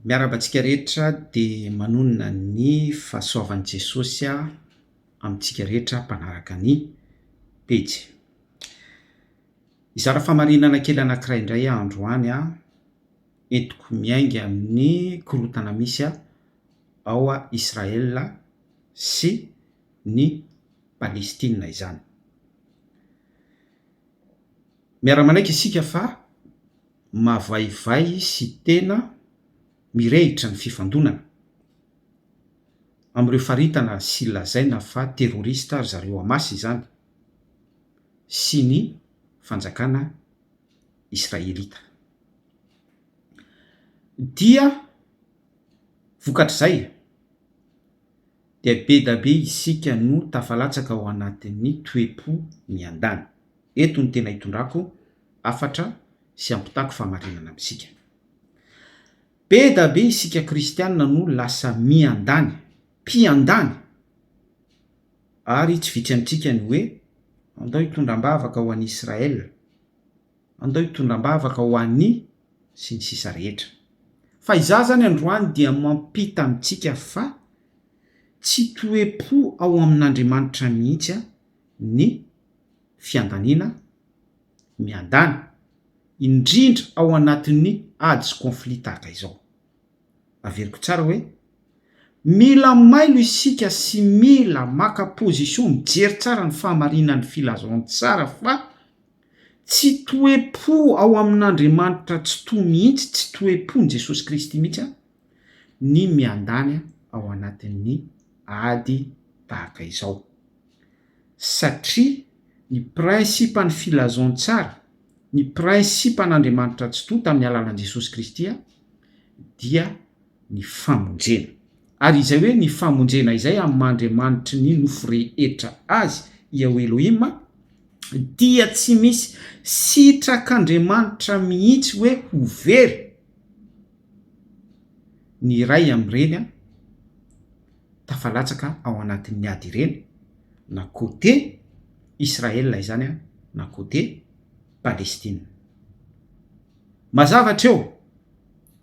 Miarahaba antsika rehetra dia manonona ny fahasoavan'i Jesosy amintsika rehetra mpanaraka ny pejy. Hizara fahamarinana kely anankiray indray aho androany, entiko miainga amin'ny korontana misy ao Israel sy ny Palestina izany. Miara-manaiky isika fa mavaivay sy tena mirehitra ny fifandonana amin'ireo faritana sy lazaina fa terorista ry zareo Hamas izany sy ny fanjakana Israelita. Dia vokatr'izay dia be da be isika no tafalatsaka ao anatin'ny toe-po miandany. Eto no tena itondrako hafatra sy ampitako fahamarinana amintsika. Be da be isika kristiana no lasa miandany, mpiandany, ary tsy vitsy amintsika ny hoe andao hitondra am-bavaka ho an'i Israel, andao hitondra am-bavaka ho an'i sy ny sisa rehetra. Fa izaho izany androany dia mampita amintsika fa tsy toe-po ao amin'Andriamanitra mihitsy ny fiandaniana miandany, indrindra ao anatin'ny ady sy conflit tahaka izao. Averiko tsara hoe, mila mailo isika sy mila maka position mijery tsara ny fahamarinan'ny filazantsara fa tsy toe-po ao amin'Andriamanitra Tsitoha mihitsy, tsy toe-pon'i Jesosy Kristy mihitsy ny miandany ao anatin'ny ady tahaka izao. Satria ny principe-n'ny filazantsara, ny principe-n'Andriamanitra Tsitoha tamin'ny alalan'i Jesosy Kristy dia ny famonjena. Ary izay hoe ny famonjena izay amin'ny maha Andriamanitry ny nofo rehetra Azy, Yahweh Elohim, dia tsy misy sitrak'Andriamanitra mihitsy hoe ho very ny iray amin'ireny tafalatsaka ao anatin'ny ady ireny, na côté Israël izany na côté Palestine. Mazava hatreo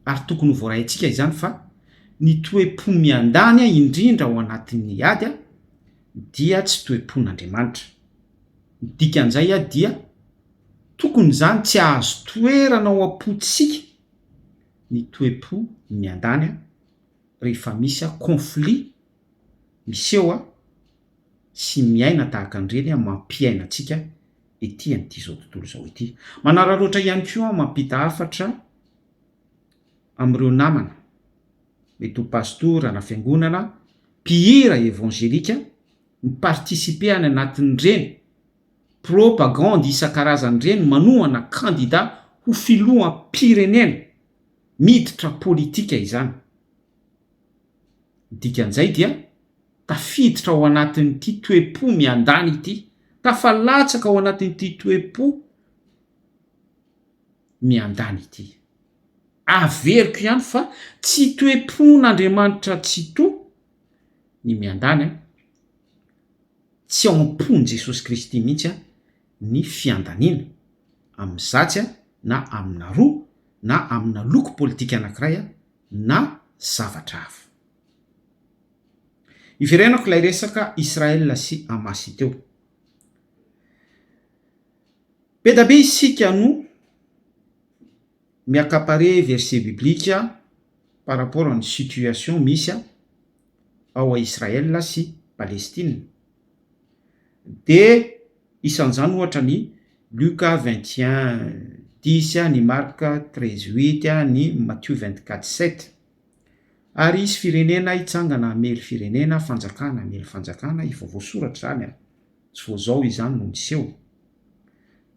ary tokony ho voaraintsika izany fa ny toe-po miandany indrindra ao anatin'ny ady dia tsy toe-pon'Andriamanitra. Ny dikan'izay dia tokony izany tsy hahazo toerana ao am-pontsika ny toe-po miandany rehefa misy conflit miseho sy miaina tahaka an'ireny mampiaina antsika ety amin'ity izao tontolo izao ity. Manararaotra ihany koa aho mampita hafatra amin'ireo namana, mety ho pastora na fiangonana, mpihira evangelika, mi-participer any anatin'ireny propagande isan-karazany ireny manohana kandida ho filoham-pirenena, miditra politika izany. Ny dikan'izay dia tafiditra ao anatin'ity toe-po miandany ity, tafalatsaka ao anatin'ity toe-po miandany ity. Averiko ihany fa tsy toe-pon'Andriamanitra Tsitoha ny miandany an, tsy ao am-pon'i Jesosy Kristy mihitsy an ny fiandaniana amin'izatsy an na aminaroa na amina loko politika anankiray an na zavatra hafa. Iverenako ilay resaka Israel sy Hamas teo. Be da be isika no mi-accaparer verset biblique par rapport ny situation misy ao Israel sy Palestine. De isan'izany ohatra ny Luka 21 10, ny Marc 13 8, ny Matio 24 7. Ary hisy firenena hitsangana hamely firenena, fanjakana hamely fanjakana, efa voasoratra izany an! Tsy vao izao izany no niseho.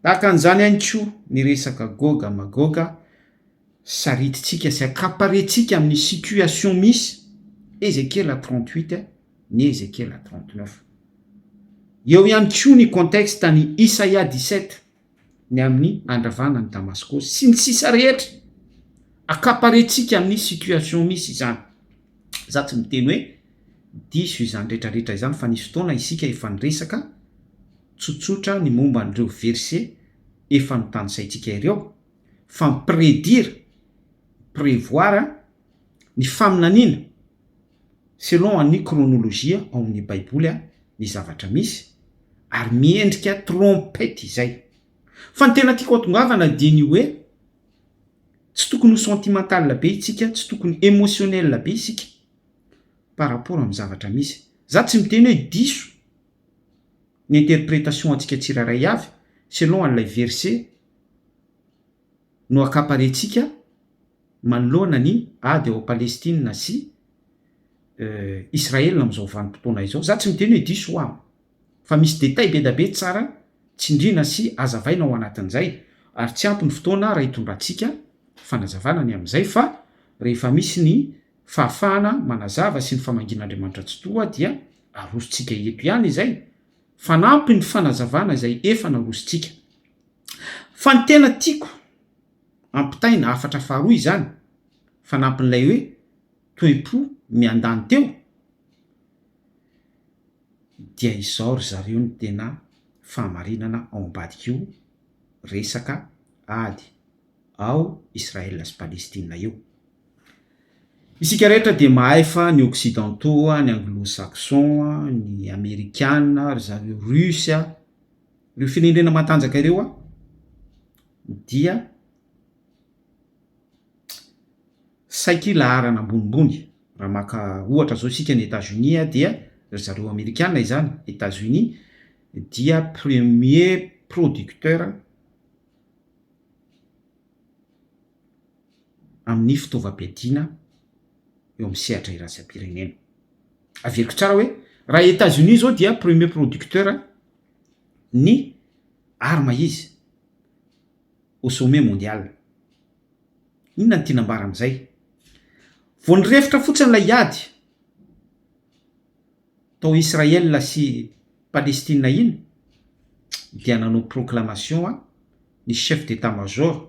Tahaka an'izany ihany koa ny resaka Goga Magoga, saritintsika sy accaparer-tsika amin'ny situation misy, Ezekiela 38 ny Ezekiela 39. Eo ihany koa ny contexte ny Isaia 17, ny amin'ny handravana an'i Damaskosy, sy ny sisa rehetra. Accaparer-tsika amin'ny situation misy izany. Za tsy miteny hoe diso izany rehetra rehetra izany fa nisy fotoana isika efa niresaka tsotsotra ny momba an'ireo verset efa notanisaintsika ireo fa mi-prédire, mi-prévoir. Ny faminaniana, selon an'ny chronologie ao amin'ny baiboly ny zavatra misy, ary miendrika trompette izay. Fa ny tena tiako hatongavana dia ny hoe, tsy tokony ho sentimental be isika, tsy tokony emotionnel be isika par rapport amin'ny zavatra misy. Za tsy miteny hoe diso ny interpretation antsika tsirairay avy selon an'ilay verset no accaparer-tsika manoloana ny ady ao Palestine sy Israel amin'izao vanim-potoana izao. Za tsy miteny hoe diso ho'aho fa misy détail be da be tsara tsindriana sy azavaina ao anatin'izay ary tsy ampy ny fotoana raha hitondrantsika fanazavana ny amin'izay fa rehefa misy ny fahafahana manazava sy ny famangian'Andriamanitra Tsitoha dia arosontsika eto ihany izay fanampin'ny fanazavana izay efa narosontsika. Fa ny tena tiako ampitaina, hafatra faharoa izany, fanampin'ilay hoe toe-po miandany teo, dia izao ry zareo ny tena fahamarinana ao ambadik'io resaka ady ao Israel sy Palestina io. Isika rehetra dia mahay fa ny occidentaux, ny anglo-saxon, ny amerikana, ry zareo russe, ireo firenena matanjaka ireo dia saiky laharana ambonimbony. Raha maka ohatra zao isika ny Etats-Unis dia ry zareo amerikana izany, Etats-Unis dia premier producteur amin'ny fitaovam-piadiana eo amin'ny sehatra iraisam-pirenena. Averiko tsara hoe raha Etats-Unis zao dia premier producteur ny arme izy au sommet mondial. Inona no tiana ambara amin'izay? Vao nirefotra fotsiny ilay ady tao Israel sy Palestine iny dia nanao proclamation ny chef d'état major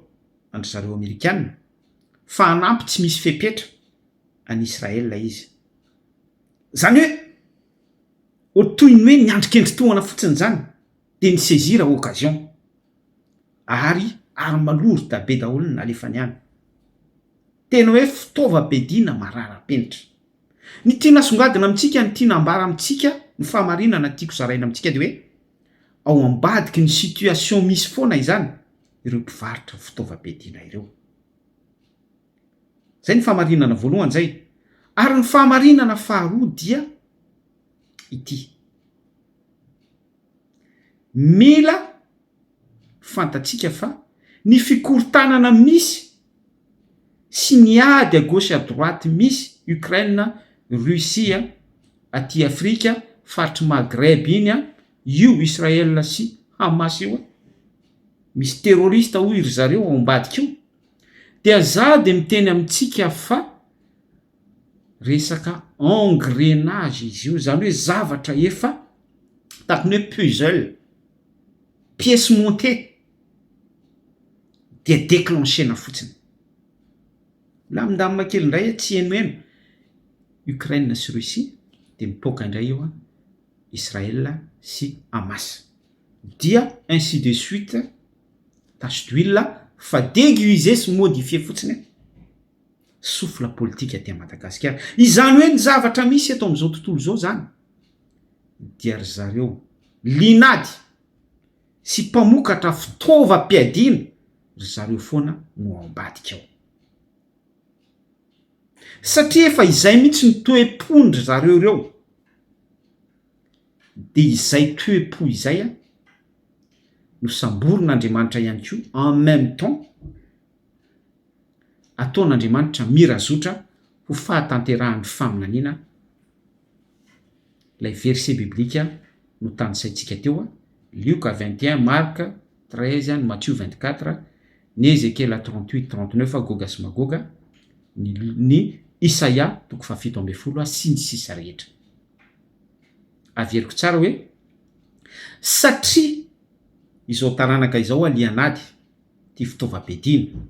an-dry zareo amerikana fa hanampy tsy misy fepetra an'i Israel izy. Zany hoe ho toy ny hoe niandry kendry-tohana fotsiny zany dia ni-saisir occasion ary arme lourde be daholo no nalefany any. Tena hoe fitaovam-piadiana marara-penitra. Ny tiana asongadina amintsika, ny tiana ambara amintsika, ny fahamarinana tiako zaraina amintsika dia hoe ao ambadiky ny situation misy foana izany ireo mpivarotra fitaovam-piadiana ireo. Zay ny fahamarinana voalohany zay. Ary ny fahamarinana faharoa dia ity. Mila fantatsika fa ny fikorontanana misy sy ny ady à gauche à droite misy Ukraine, Russie, aty Afrika, faritry Maghreb iny an, io Israel sy Hamas io an, misy terroriste hoy ry zareo ao ambadika io, dia za dia miteny amintsika fa resaka engrenage izy io, zany hoe zavatra efa tahaka ny hoe puzzle, pièce montée dia declencher-na fotsiny. Milamindamina kely indray tsy henoheno, Ukraine sy Russie dia mipoaka indray io an, Israel sy Hamas. Dia ainsi de suite, tache d'huile fa deguiser sy modifier fotsiny an. Souffle politique aty Madagasikara. Izany hoe ny zavatra misy eto amin'izao tontolo izao zany dia ry zareo linady sy mpamokatra fitaovam-piadiana ry zareo foana no ao ambadika ao. Satria efa izay mihitsy ny toe-pon-dry zareo ireo dia izay toe-po izay no samborin'Andriamanitra ihany koa en même temps ataon'Andriamanitra mirazotra ho fahatanterahan'ny faminaniana ilay verset biblique notanisaintsika teo, Lioka 21, Marc 13, ny Matio 24, ny Ezekiela 38, 39, Goga sy Magoga, ny ny Isaia toko fahafito ambin'ny folo sy ny sisa rehetra. Averiko tsara hoe satria izao taranaka izao alian'ady tia fitaovam-piadiana,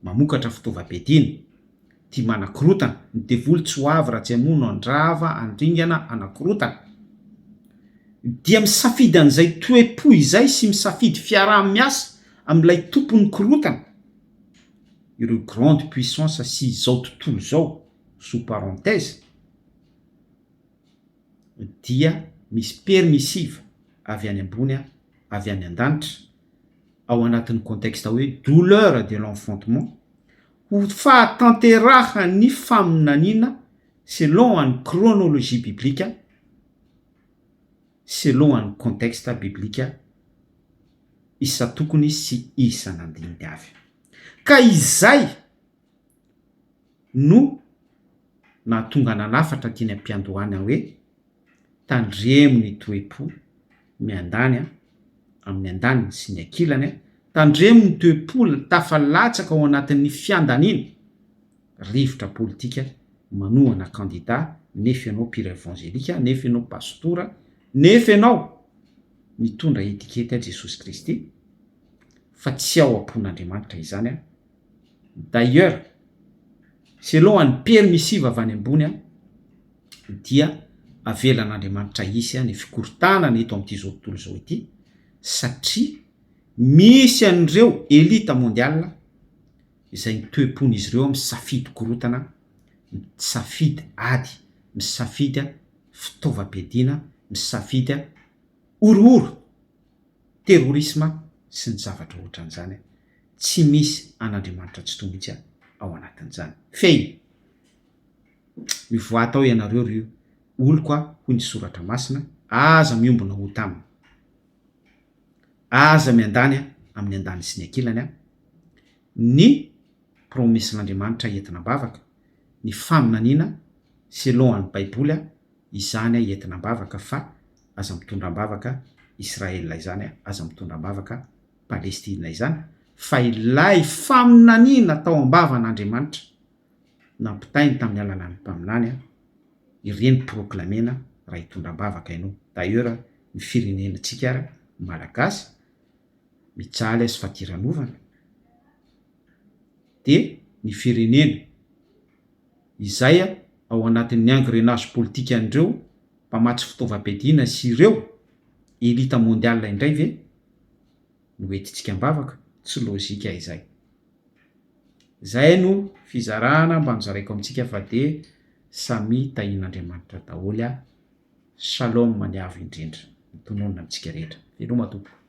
mamokatra fitaovam-piadiana, tia manakorotana, ny devoly tsy ho avy raha tsy hamono, handrava, handringana, hanakorotana, dia misafidy an'izay toe-po izay sy misafidy fiaraha-miasa amin'ilay tompon'ny korotana ireo grande puissance sy izao tontolo izao. sous parenthèse, dia misy permissive avy any ambony avy any an-danitra ao anatin'ny contexte hoe douleur de l'enfantement ho fahatanterahan'ny faminaniana selon an'ny chronologie biblique, selon an'ny contexte biblique isan-tokony sy isan'andininy avy. Ka izay no nahatonga nanafatra teny am-piandohana hoe, tandremo ny toe-po miandany amin'ny andaniny sy ny ankilany, tandremo ny toe-po tafalatsaka ao anatin'ny fiandaniana, rivotra politika manohana kandida nefa ianao mpira evanzelika, nefa ianao pastora, nefa ianao mitondra etikety an Jesosy Kristy fa tsy ao am-pon'Andriamanitra izany an! D'ailleurs, selon an'i permissive avy any ambony an, dia avelan'Andriamanitra hisy ny fikorontanana eto amin'ity zao tontolo izao ity satria misy an'ireo elite mondiale izay ny toe-pon'izy ireo misafidy korontana, misafidy ady, misafidy fitaovam-piadiana, misafidy horohoro, terrorisme sy ny zavatra ohatran'izany. Tsy misy an'Andriamanitra Tsitoha mihitsy ao anatin'izany. Fehiny, mivoaha tao ianareo ry oloko a, hoy ny soratra masina, aza miombona ota aminy. Aza miandany amin'ny andaniny sy ny ankilany ny promesse-n'Andriamanitra entina am-bavaka, ny faminaniana selon an'ny baiboly izany entina am-bavaka fa aza mitondra am-bavaka Israel izany, aza mitondra am-bavaka Palestina izany fa ilay faminaniana tao am-bavan'Andriamanitra nampitainy tamin'ny alalan'ny mpaminany ireny proclamena raha hitondra am-bavaka ianao, d'ailleurs ny firenenantsika ary malagasy mijaly sy fadiranovana de ny firenena izay ao anatin'ny engrenage politika an'ireo mpamatsy fitaovam-piadiana sy ireo elite mondiale indray ve no entintsika am-bavaka? Tsy lojika izay. Izay no fizarana mba nozaraiko amintsika fa de samia tahian'Andriamanitra daholo a! Shalom ny Avo indrindra. Mitonona amintsika rehetra. Veloma tompoko.